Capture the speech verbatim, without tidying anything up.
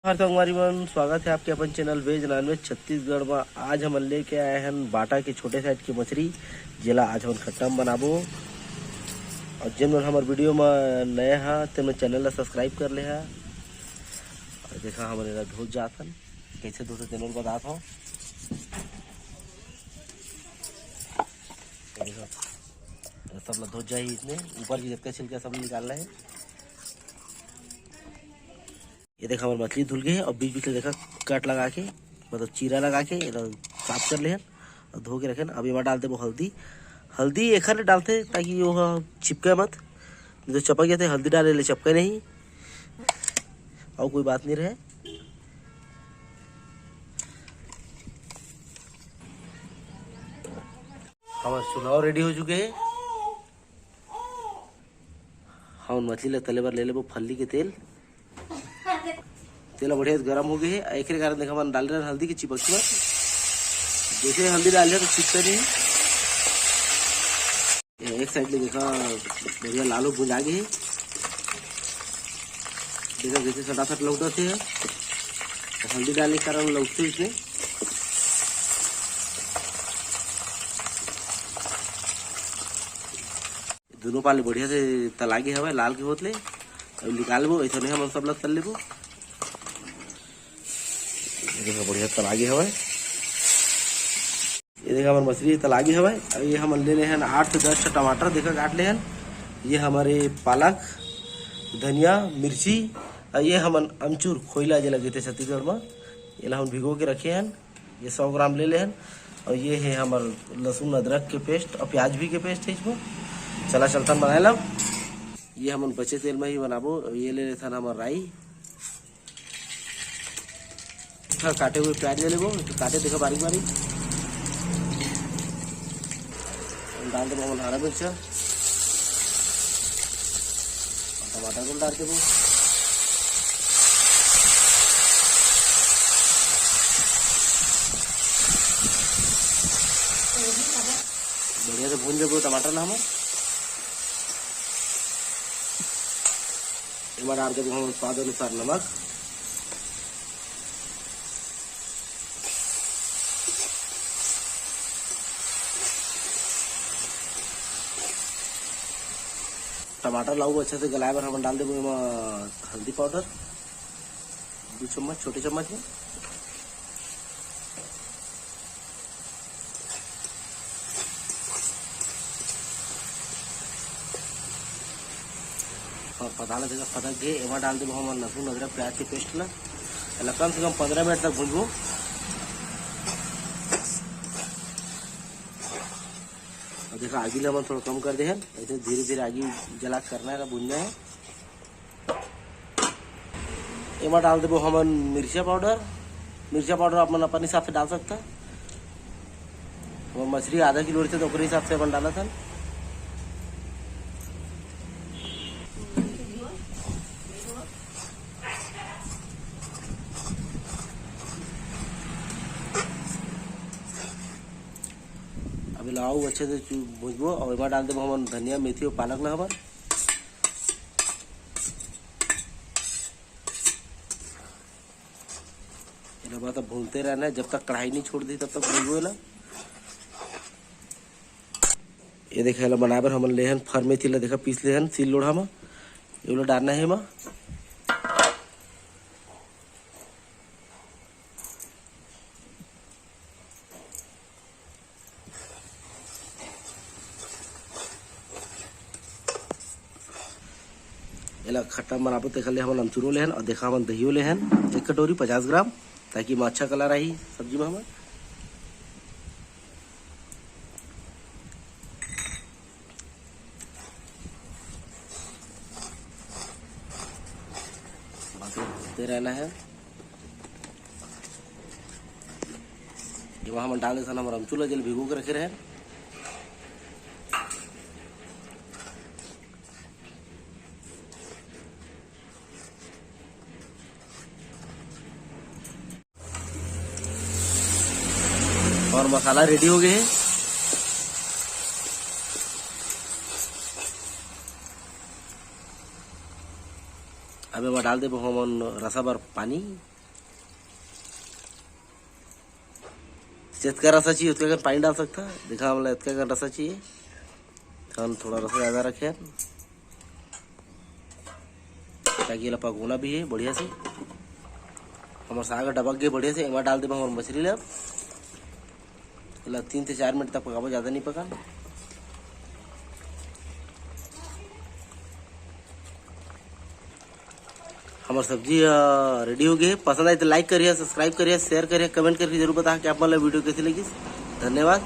हर संगवारी मन, स्वागत है आपके अपन चैनल वेज नॉनवेज छत्तीसगढ़ में। आज हमन लेके आए हन बाटा के छोटे साइज के मछरी, जेला आज हमन खट्टा में बनाबो। और जेन मन हमर वीडियो में नया हा, तेन मन चैनल ला सब्सक्राइब कर ले हा। और देखा, हमन एला धोत जात हन, कैसे धोते तेन ल बतात हव। ये देखा, ये सब ला धोत जाही, इसमें ऊपर की जतका छिलका सब निकालना है। ये देखा, हमर मछली धुल गए हे और बीच बीच में देखा, कट लगा के, मतलब चीरा लगा के एला साफ कर लेहन और धो के रखेन। अब एमा डाल देबो हल्दी। हल्दी एखर ले डालथे ताकि वो ह चिपके मत, नहीं तो चपक जाथे। हल्दी डाले ले चपके नहीं, और कोई बात नहीं रहे। हमर चुनाव रेडी हो चुके हे। हमन मछली ला तले बर ले लेबो फल्ली के तेल। तेल ह बढ़िया से गरम हो गए हे। एकरे कारण देखा, हमन डाले रहन हल्दी के चिपक चिपक। जैसे हल्दी डाले तो चिपके नहीं। ये एक साइड ले देखा, बढ़िया लालो भुंजा गए हे। देखा, जैसे सटासट लौटत हे, तो हल्दी डाले के कारण लौटते इसमें। दोनों पाले बढ़िया से तलागे हवय, लाल के होत ले। अब निकालबो, ऐसा नहीं हमन सब ला तल लेबो। ये देखा, बढ़िया तलागे हवय। ये देखा, हमर मछली तलागे हवय। अब ये हमन ले ले हन आठ से दस ठो टमाटर, देखा, काट ले हन। ये हमरे पालक, धनिया, मिर्ची, और ये हमन अमचूर, खोइला जे लगे थे छत्तीसगढ़ में, ये ला हमन भिगो के रखे हन। ये सौ ग्राम ले लेहन। और ये है हमर लहसुन अदरक के पेस्ट और प्याज भी के पेस्ट है इसमें। चला चलथन बनाए ला। ये हमन बचे तेल में ही बनाबो। और ये ले लेथन हमर राई। हाँ, काटे हुए प्याज ले लेबो, तो काटे देखा बारीक बारीक। डाल देबो हमन हरा मिर्चा, टमाटर को डाल देबो। बढ़िया से भून देबो टमाटर ला हमन। एमा डाल देबो हमन स्वाद अनुसार नमक। टमाटर ला अउ अच्छा से गलाए बर हमन डाल देबो एमा हल्दी पाउडर दू चम्मच, छोटे चम्मच में। और पता लगे फटक गए, एमा डाल देबो हमन लहसुन, अदरक, प्याज के पेस्ट ला। एला कम से कम पंद्रह मिनट तक भूनबो। और देखा, आगी ला हमन थोड़ा कम कर दे हन, ऐसे धीरे धीरे आगी जला के करना है, भूनना है। एमा डाल देबो हमन मिर्चा पाउडर। मिर्चा पाउडर आप मन अपन हिसाब से डाल सकता। हमर मछली आधा किलो रहिथे, तो ओकरे हिसाब से अपन डालत हन। अब एला अउ अच्छे से चू-, भूंजबो और एमा डाल देबो हमन धनिया, मेथी और पालक ला हमन। एला बस अब भूनते रहना है, जब तक कढ़ाई नहीं छोड़ दी तब तक भूनबो एला। ये देखा, एला बनाए बर हमन लेहन फर मेथी ला, देखा पीस लेहन सील लोढ़ा म, ये वाला डालना है एमा। एला खट्टा बनाबो तेखर ले हमन अमचूरो लेहन और देखा हमन दहियो लेहन एक कटोरी पचास ग्राम, ताकि एमा अच्छा कलर आही सब्जी में हमर। बाकी भूनते रहना है। ये वहाँ हमन डाल देथन हमर अमचूर ला, जेल भिगो के रखे रहे। और मसाला रेडी हो गए है। अब एमा डाल देबो हमन रसा बर पानी। जतका रसा चाहिए, उतका कन पानी डाल सकता। देखा, हमला इतका कन रसा चाहिए, हम थोड़ा रसा ज़्यादा रखे हन, ताकि एला पकोना भी है बढ़िया से। हमर साग डबक गए बढ़िया से, एमा डाल देबो हमर मछली ला। एला तीन से चार मिनट तक पकाबो, ज़्यादा नहीं पकान। हमर सब्जी रेडी हो गए। पसंद आए तो लाइक करिए, सब्सक्राइब करिए, शेयर करिए, कमेंट करके जरूर बताएं कि आप मन ला वीडियो कैसे लगी। धन्यवाद।